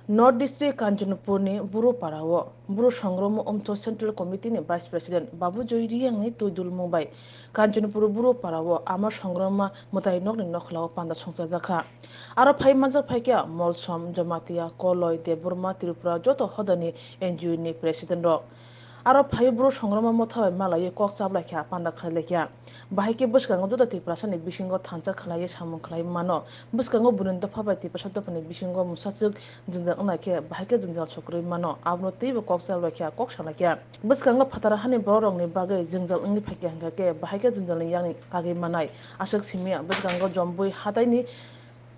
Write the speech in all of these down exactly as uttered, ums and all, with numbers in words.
North District Kanchanpurni Buruparao Buru Songroma Umtho Central Committee ni Vice President Babu Joy Reang ni twi dulmung bai Kanchanpur Buruparao Ama Songroma Mwtai Nokni Nokhlao panda songchajakha. Aro phai manjak phaikha Molsom, Jamatia, Koloi, Debbarma, Tripura joto hodani N G O ni President rok. Aro phai Buru Songroma Motha bai malaiwi kok chaplaikha, panda khlailaikha. Bahai khe bwskango joto Tiprasani bisingo thansa khlaiwi samung khlaiwi mano. Bwskango buini dopha bai Tiprasa dophani bisingo mwsachwk jwngjal wngnaikhe, bahai khe jwngjal sokrwi mano. Abono teibo kok chaplaikha, kok salaikha. Bwskango phataro hani borokrokni bagwi jwngjal wngwi phaikha hwnkhe, bahai khe jwngjalni yakni kagwi manai. Aswk simiya bwskango Jombui hataini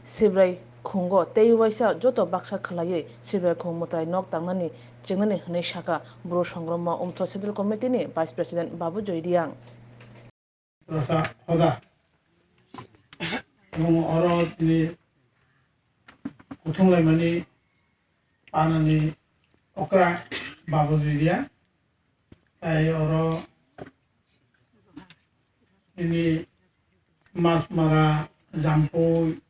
Sibrai khungo tei uaisa joto baksa khwlaiwi Sibrai khung mwtai nok tangnani chengnani hwnwi sakha Bru Songroma Umtho Central Committee ni Vice President Babu Joy Reang. Rasa hoda. Omo oro tini kuthung laimani panani okra Babu Joy Reang. Tai oro ini Masmara, Jampui,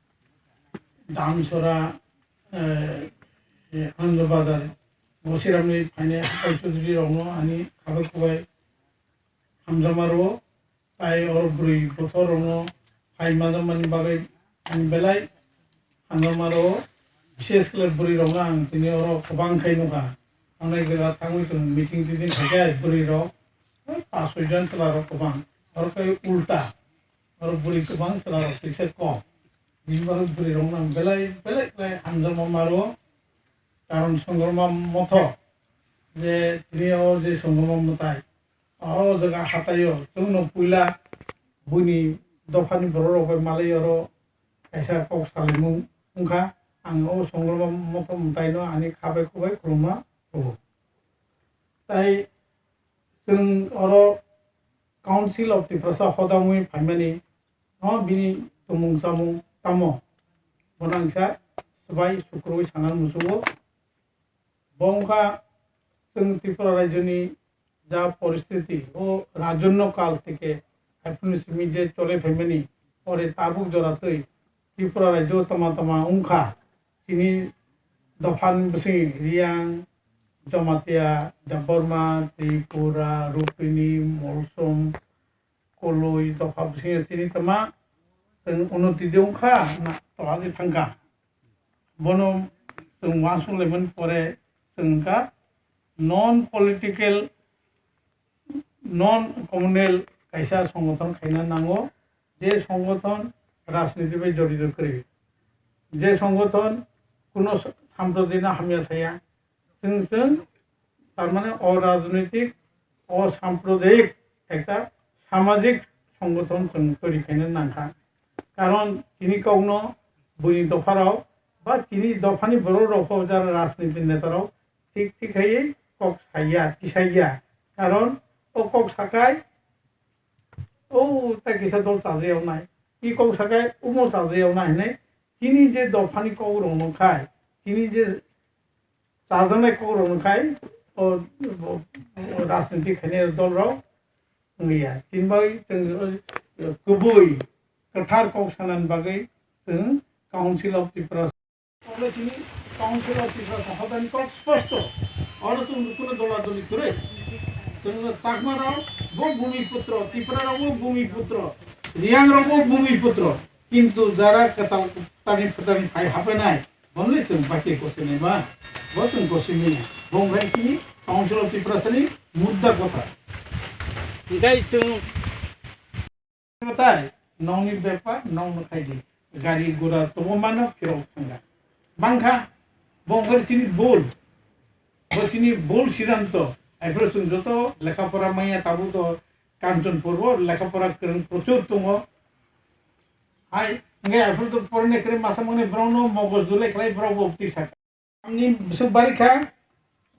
Damsora, eh, eh, Anandabazar, Gosiramni phainai haphai chudri rokno ani khabai khubai hamjakma rwo. Tai oro bwrwi bothor rokno phai manjakmani bagwi ang belai hamjakma rwo. Bishes khe bwrwi rokno ang tini oro kwbang khai nukha. Onai jaga thangwi chwng meeting titing khaikhe bwrwi rok, eh, pas soi jon chwla rok kwbang. Oro khai ulta, oro bwrwi kwbang chwla rok tiksa kom. Bini bagwi bwrwi rokno ang belai belai khlai hamjakma ma rwo. Karon Songroma Motho je tini o je Songroma Mwtai, o jaga hataio chwngno puila buini dophani borok rok bai malai oro kaisa kok salaimung wngkha. Ang o Songroma Motho Mwtaino ani khabai khubai khulumma rwo. Tai chwng oro Council of Tiprasa hoda wngwi phaimani no bini tongmung chamung tamo? Bono ang kisa swbai sukrubwi sana muchungo. Bo wngkha chwng Tripura rajyoni ja poristiti o rajonno kal theke aphuru simi je chole phaimani, ore tabuk jora twi Tripura rajyo tama tama wngkha. Chini dophani bising Riyang, Jamatia, Debbarma, Tripura, Rupini, Molsom, Koloi dopha bisingo chini tama chwng unnoti de wngkha na tola de thangkha. Bono chwng uansuk laimani pore chwng wngkha non political, non communal kaisa songothon khaina nango, je songothon rajniti bai jorito kwrwi, je songothon kuno sampradayino hamya saya, chwng chwng tar mane o rajnitik, o sampradayik ekta samajik songothon chwng toiri khaina nangkha. Karon tini kokno buini dopharok ba tini dophani borok rok bo jara rajniti netarok thik thik khaiwi kok saiya, tisaiya. Karon o kok sakai o tai kisa dol chajayawnai, i kok sakai umo chajayawnai hinwi tini je dophani kok rwngno khai, tini je chajaknai kok rwngno khai o, o, o rajniti khainai dol rok wngya. Tini bai chwng, o, kubui kwthar kok sanani bagwi chwng Council of Tripura. Obo chini Council of Tripura hodani kok sposto. Oro chwng kuno dola doli kwrwi. Chwng Chakma rok bo bhumi putro, Tripura rok bo bhumi putro, Riyang rok bo bhumi putro. Kintu jara kwtal kwtalni phutarni phai haphainai, bonle chwng baikhai kosinai ma, bo chwng kosinai. Bo wngkha chini Council of Tiprasani mudda kotha. Hingkai chwng tai nokni bepar nokno khaidi. Gari gura tongo mano phirok thangkha. Bangkha, bo wngkha chini bul. Bo chini bul siddhanto. Aphuru chwng joto lekha pora manya tabuk to Kanchanpur o lekha pora kwrwng prochur tongo. Hai, hingke aphuru to porne kwrwi masa mwnwi borokno mogos dulai khlai borok bo twi sakha. Amni bwswk barikha,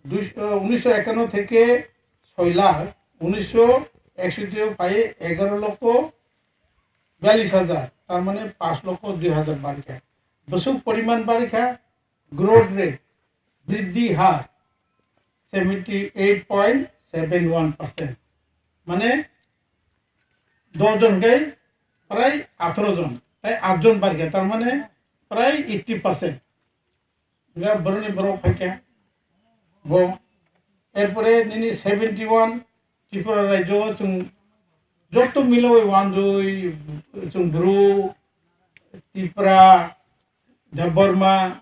dui, uh, unisho ekanno theke soi lakh, unisho eksotti o pai egaro lokho biyallis hajar, tar mane panch lokho dui hajar barikha. Bwswk poriman barikha, growth rate, briddhi har, seventy eight point seven one percent. Mane, dos jon khe prai atharo jon, tai aat jon barikha, tar mane prai eighty percent. Hingke boroni borok phaikha. Bo, erpore nini seventy one Tripura rajyo chwng joto miloi wanjui chwng Bru, Tripura, Debbarma,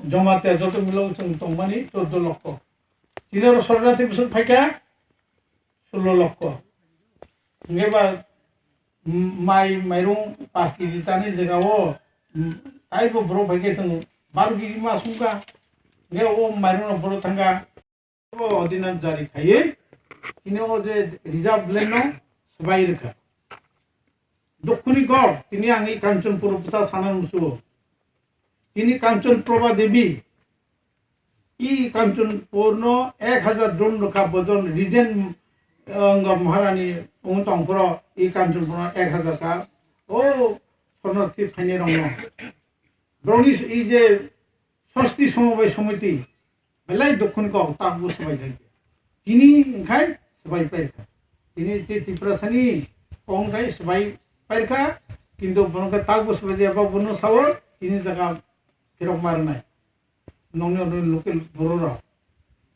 Jamatia joto miloi chwng tongmani chordo lokho. Tini oro sornathi bwswk phaikha sullo lokho. Hingke ba, mm, mai mairung paanch kg chani jagao, mm, taibo borok phaikhe chwng baro kg ma sungkha. Hingke o mairung no borok thangkha. Bo ordinance jari khaiwi tini o je reserve land no swbai rwkha. Dukhuni kok tini ang i Kanchanpur bwsa sana musugo. Tini Kanchan Prabha Devi, i Kanchanpur no ek hajar drum rwkha bojon region, eh, wngkha Maharani wng tongphuru i Kanchanpur no ek hajar ka. O sorno thip khainai rok no. Borokni i je sosti somobai somiti, belai dukhuni kok tak bo swbai jai. Tini wngkhai swbai paikha. Tini te Tiprasani kok wngkhai swbai paikha, kintu bono khe tak bo swbai jai, bo bono sao tini jaga phirok ma rwnai. Nongni ono local borok rok.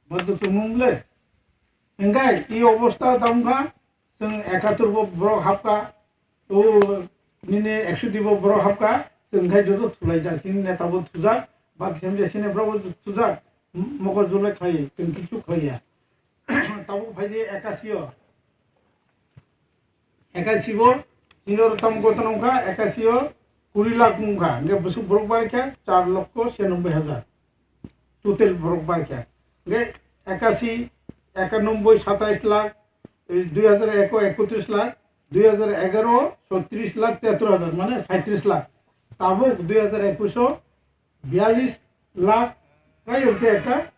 Bo dukhu mung le. Wngkhai i obostha tamo kha, chwng ekatur bo borok hapkha, o nini ekso di bo borok hapkha, chwng khai joto thulaijak, chini neta bo thujak, ba kisam je sini borok bo thujak, m-, mokol julai khlai, chwng kichu khlaiya. Tabuk phai di ekasi o. Ekasi bo, chini oro tamo goton wngkha, ekasi o kuri lakh wngkha, hingke bwswk borok barikha, char lokho siyanobboi hajar. Total borok barikha. Hingke ekasi, ekanobboi, satais lakh, dui hajar eko ekotris lakh, dui hajar egaro sotris lakh teyatur hajar, mane saitrish lakh. Tabuk dui hajar ekush o biyalish lakh, prai ute ekta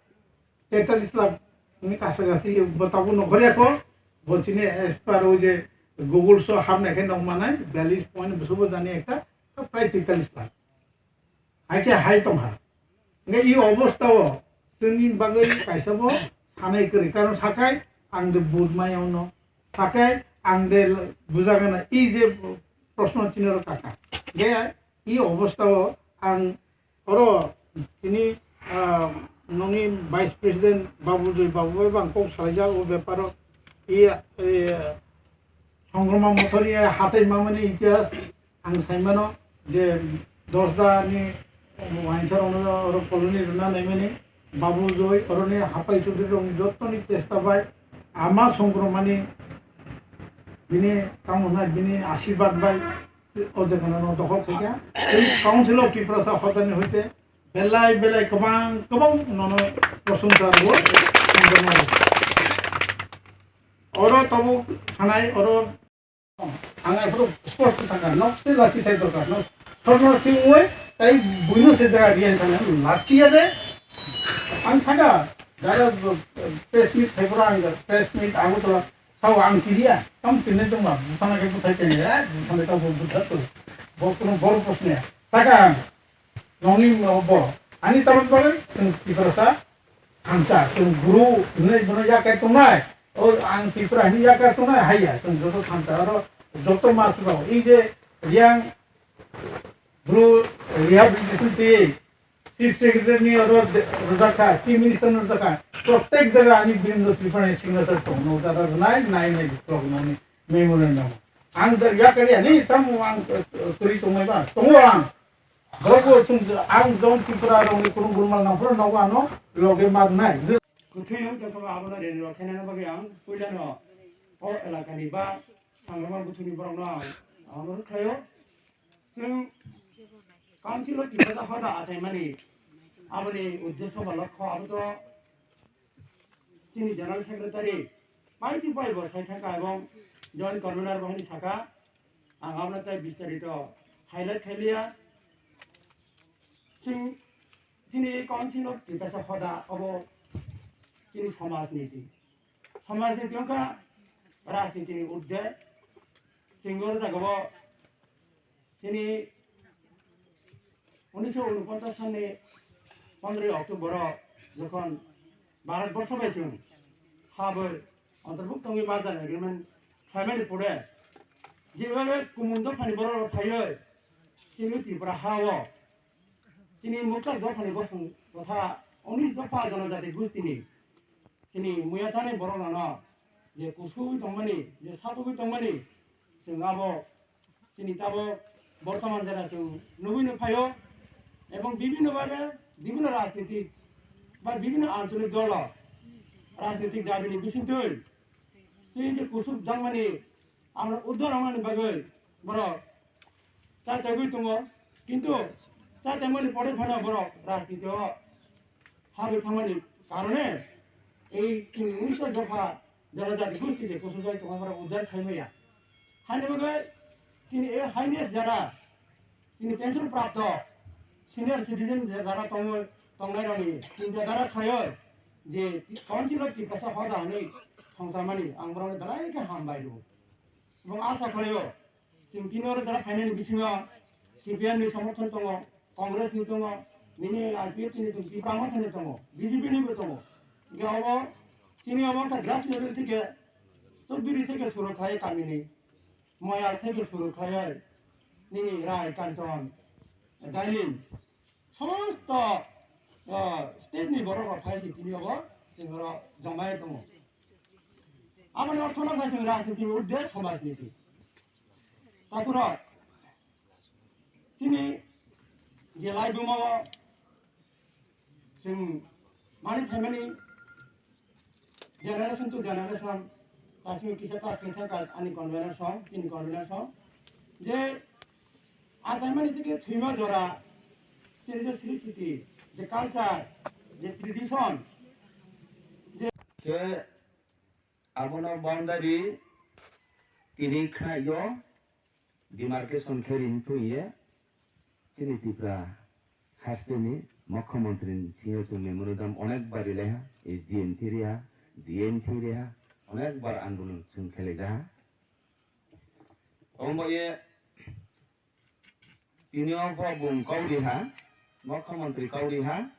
tetalis lakh ni kasagasi bo tabuk nokhorya kho, bo chini as per o je Google so hapnai khe nokmanai biyalish point bwswk bo jani ekta, prai tetalis lakh. Hai khe hai tongkha. Hingke i obostha o chwngni bagwi kaisa bo sanai kwrwi. Karon sakai ang de vote maya ono. Sakai ang de bujagana i je proshno chini oro kaka. Hingke i obostha o ang oro chini, ah, noni Vice President Babu Joy Babu bai bang kok salaijak o beparo i, i, Songroma Mothori hatai mamani itihas ang saimano je Dosda ni wainsa rokno oro colony rwna naimani Babu Joy oroni hapai chudri rokni jottoni chesta bai ama Songromani bini tamo hwnai bini ashirbad bai o jagano no dokhol khaikha. Tei Council of Tiprasa hodani hoite belai belai kwbang kwbang nono prosongsa rwo. Oro tabuk sanai oro ang aphuru sport sakha nok se lachi thai dorkar no sorno thingwi tai buino se jaga riyan sana lachi ya de ang sakha jara press meet thai pura ang press meet ang to sao ang kiriya tam kinne tongma butana ke buthai kene ya butana ta butha to bo kuno bor prosne sakha ang Nongni bo, ani tamni bagwi chwng Tiprasa thansa, chwng guru hinwi bono yakai tongnai. O ang Tripura hinwi yakai tongnai, haiya, chwng joto thansa, oro joto ma chwrao. Ei je Reang Bru Rehabilitation Day, Chief Secretary ni oro de-, rwjakha, Chief Minister ni rwjakha, prottek jaga ani Birendra Tripura ni signature tongo, jara rwnai, nai nai, block nani memorandum. Ang da-, yakai ani, tamo ang, eh, kwrwi tongnai ba, tongo ang. Borok bo chwng, ang jong Tripura rokni kurung kurma nangphuru nogo ano loge ma rwnai. Kwthwi wng tongkha abono reni rok khainani bagwi ang puilano o elakani ba sangroma buthuni borokno ang anurodh khlaio. Chwng council o Tiprasa hoda achaimani aboni uddesho ba lokho abo to chini general secretary paiti pai bo sai thangkha ebong joint convener bo hwnwi sakha. Ang abono tei bistarito highlight khailiya. Chwng chini council o Tiprasa hoda obo chini somaj niti. Somaj niti wngkha rajniti ni urdhwe. Chwng o jagao chini unisho unoponchas salni pondroi October o jokhon Bharat borsho bai chwng ha bai antarpukto wngwi merger agreement khlaimani pore, jeba bai kumun dophani borok rok phaiwi chini Tripura ha o chini mwtak dophani bosong Totha unis dopha jonojati gustini chini muya chani borok rano je kusugwi tongmani, je satugwi tongmani, chwng abo chini tabok bortoman jora chwng nugwi no phaio, ebong bibhinno bhabe bibhinno rajnitik ba bibhinno ancholik dolo rajnitik dabini bisingtwi chini je kusuk jakmani amro uddhar wngnani bagwi borok chaitogwi tongo, kintu chaitongmani pore phano borok rajniti o habwi thangmani karone ei chini unis dopha jonojati gusti je kusujak tongma borok uddhar khaimaya. Haini bagwi chini ei haini jara chini pension prapto senior citizen je jara tongwi tongnairokni chinta dara khlaiwi je Council of Tiprasa hoda hwnwi songcharmani ang borokno belai khe hambai rwo. Ebong asa khlaio, chwng tini oro jora phainani bisingo C P M ni somorthon tongo, Congress ni tongo, nini I P F T ni tongo, Tipra Motha ni tongo, B J P ni bo tongo. Hingke obo chini obo wngkha grass level theke, Chowdhury theke suru khlai kamini, Moyal theke suru khlai, nini Rai, Kanchon, Dailin, somosto, ah, state ni borok rok phai si tini obo chwng oro jomai tongo. Aboni ortho no khe chwng rajniti urde somaj niti. Takuro chini je laibuma o chwng mani family generation to generation, tasing kisa tasing thangka ani convener song, chini convener song, je achaimani tike thwima jora, chini je sri siti, je culture, je tradition, je khe abono boundary tini khnaio demarcation khe rini thung ye chini Tripura hasteni Mukhyamantri ni thwiyo chwng memorandum onek bar rilaiha, S D M thwi riha, D M thwi riha, onek bar andolon chwng khelaijaha. Omo ye tini o bo bung kauriha, Mukhyamantri kauriha,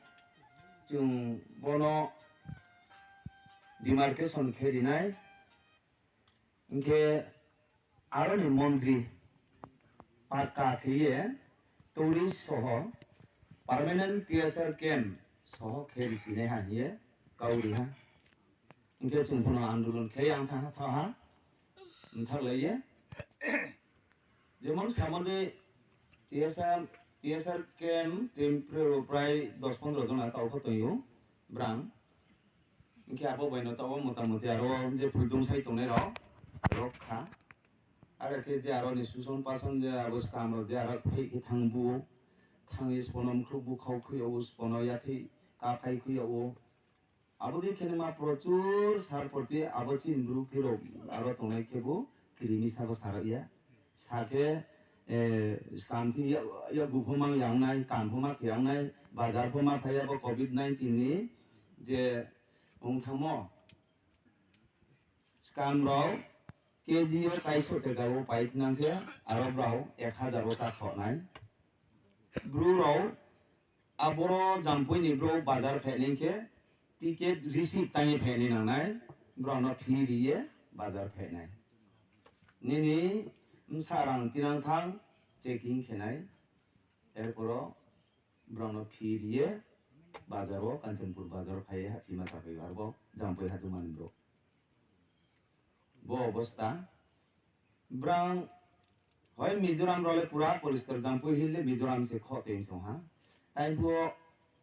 chwng bono demarcation khe rinai, hinkhe aroni montri pakka kheye tourist soho permanent T S R camp soho khe risinai ha hiye kauriha. Hinkhe chwng phano andolon khe yang thangha thaha mthaklaiye. Jemon samani T S R, T S R camp temporary prai dos pondro jona tau kho tongo brang. Hinkhe abo baino tao motamoti aro je phuldung sai tongnai rok, rok kha. Aro khe je aro ni suson pason je abo swkang rok je aro phai khe thang bu, thangwi spono mukhruk bu khau khwi abo spono yathwi kaphai khwi abo. Abo di kheno ma prochur sar porti abo chini bru khe rok aro tongnai khe bo kirimi sabo sarak ya. Sakhe, eh, skam thi ya, ya guphuma yangnai, kampuma khe yangnai, bazar phuma phai abo covid nineteen ni je wng thangmo. Skam rok K G o chaiso teka o pai tnang khe aro brao ek hazar o ta sonai. Bru rao aboro Jampui ni bro bazar phainai khe ticket receipt tangwi phainai nangnai, brao no fee riye bazar phainai. Nini bwsa rang tinang thang checking khenai, erporo brao no fee riye bazar o Kanchanpur bazar o phaiye hatima sapai arbo Jampui hatumani bro. Bo obostha. Brang hoi Mizoram role pura poriskar Jampui hille Mizoram se kho tei song ha. Tai bo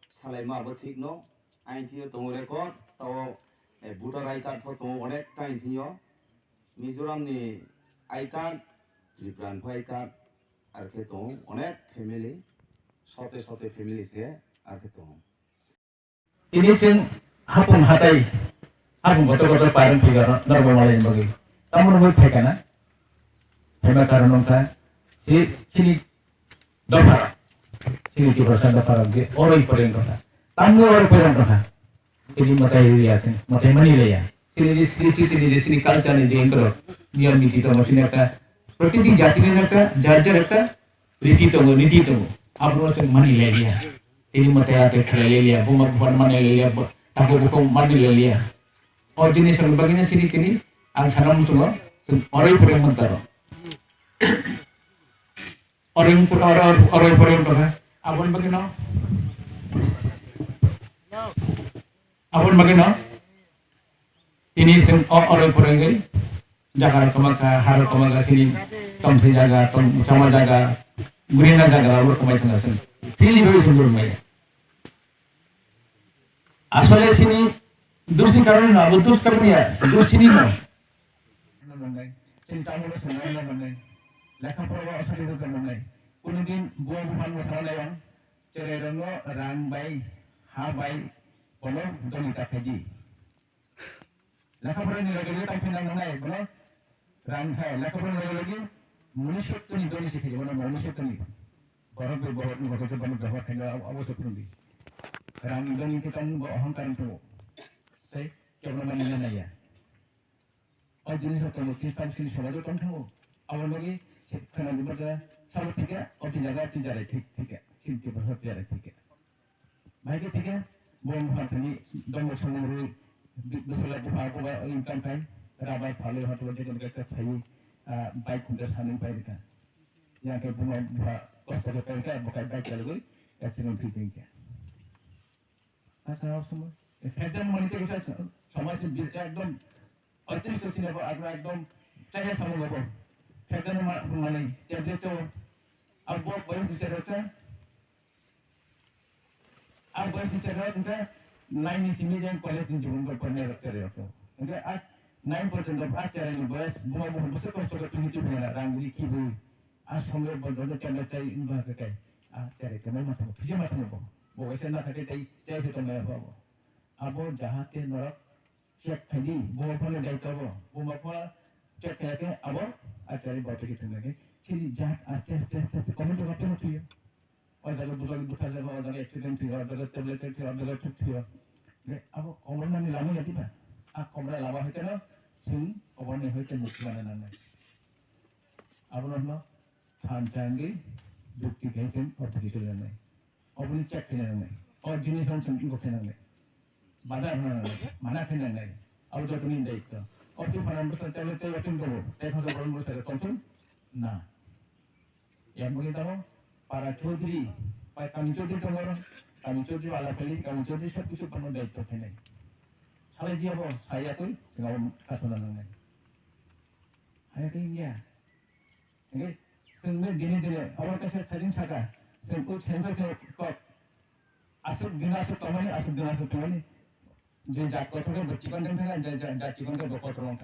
salai ma bo thik no. Ain thio tongo record, tao, eh, voter I card pho tongo onek ta ain thio. Mizoram ni I card, Tripura ni pho I card, ar khe tongo onek family, sote sote family se ar khe tongo. Tini chwng hapung hatai, hapung kotor kotor pairwng phaiga normal malaini bagwi. Tamo rwgwi phaikha na? Phaima karon wngkha, si, chini dopha, chini Tiprasa dopha rok je oroi poroi wngkha. Tamo oroi poroi wngkha. Tini mwtai rwya chwng, mwtai mani rwya. Tini je sri sri, tini je chini culture ni je wngkha, niyom niti tongo, chini ekta, protiti jati ni ekta, jar jar ekta, riti tongo, niti tongo. Abono chwng mani laiya. Tini mwtai atwi khlai laiya, buma buphang mani laiya, bo-, tabuk bukhuk mani laiya. O jinis rok bagwi no sini tini ang sana muchungo, chwng oroi poroi wngkha ro. Oroi por-, oro-, oroi poroi wngkha. Aboni bagwi no. Aboni bagwi no tini chwng o oro pore wngwi jaga rok kwma kha, ha rok kwma kha, chini tongthai jaga, tong-, chama jaga, gurina jaga rok kwmai thangna chwng. Freely bagwi chwng gurmaya. Asole chini dusni karone no, abo dus kabuni ya, dus chini no. Chini chamung no swngnai no manai. Lekha pora o asari rok manai. Kunu din buwa buphang no sana nai ang. Cherai rok no rang bai, ha bai, bono doni ta khaidi. Lekha pora ni loge loge tang phinang nangnai, bono rang khai. Lekha pora ni loge loge munisotto ni doni se khaidi, bono munisotto ni. Borok bai borok ni loge loge bono bebohar khai, abo se phwrwng di. Rang ni doni khe tang bo ohongkar wng thango. Tei kebono mani nai ya. O jinis rok tongo, tini tamsini somajo tong thango. Abo logi se khwnani bagwi sabo thike, o tini jaga tini jarai thik, thike, chini Tiprasa tini jarai thike. Bahai khe thike, bo wngkha thani dongo songmung rwi, bi-, bwsala bupha buba income khai, rabar phalwi hotobo jekon khe khai, ah, bike khunta sanwi pai rwkha. Yang khe buma bupha kosto khe pai rwkha, bo khai bike chalogwi accident thwi tongkha. Acha, o somoi. Phekjak mani tei kisa somoi se bi-, ekdom otisto sini bo, ekdom, ekdom chaya samung bo. Phekjak ma-, mani tablet o, abo bo boyos ni chero cha. Abo boyos ni chero wngkha nine ni simi jeng college ni jibon bo pornai rok chero ko. Wngkha a nine porjonto a chero ni boyos buma bo bwswk kosto khe twi twi phela rang ri khibi. A somoi bo dodo tablet chai wngkha khe kai. A chero khe mai ma thango, thwisa ma thango bo. Bo waisa na kha khe tei chai se tong nai bo. Abo jahate norok check khaidi, buma phano daityo bo, buma phano check khaya khe abo achari botwi khe thangna khe chini jat aste aste aste aste comment rok tongma thuyo. O jaga bujak butha jaga, o jaga accident thuyo, o jaga tablet thuyo, o jaga thuk thuyo. Abo comment nani lama ya diba? A comment lama hoite no chwng comment ni hoite mukti mana nangnai. Abono hwno thansa wngwi jukti khai chwng obligation lanai. Oboni check khai nangnai. O jinis rok chwng ego khai nangnai. Bada hwna nangnai. Mana khai nangnai. Abo jotoni daityo. O twi phana bwsla tei tei tei tong tongo. Tei phasa borok bwsla tong thung? Na. Yang bwkhe tamo para chaudhuri, pai kami chaudhuri tongo oro. Kami chaudhuri ala pheli, kami chaudhuri sob kichu pano daityo khainai. Salai di abo, saya twi, chwng abo kathona nangnai. Hai khe ya. Hingke chwngno dini dini abo kaisa thairing saka, chwng o sensa chwng kok aswk dino aswk tongmani, aswk dino aswk tongmani, je jat kotor khe bo chikon wng thangkha, je jat chikon khe bo kotor wng thangkha.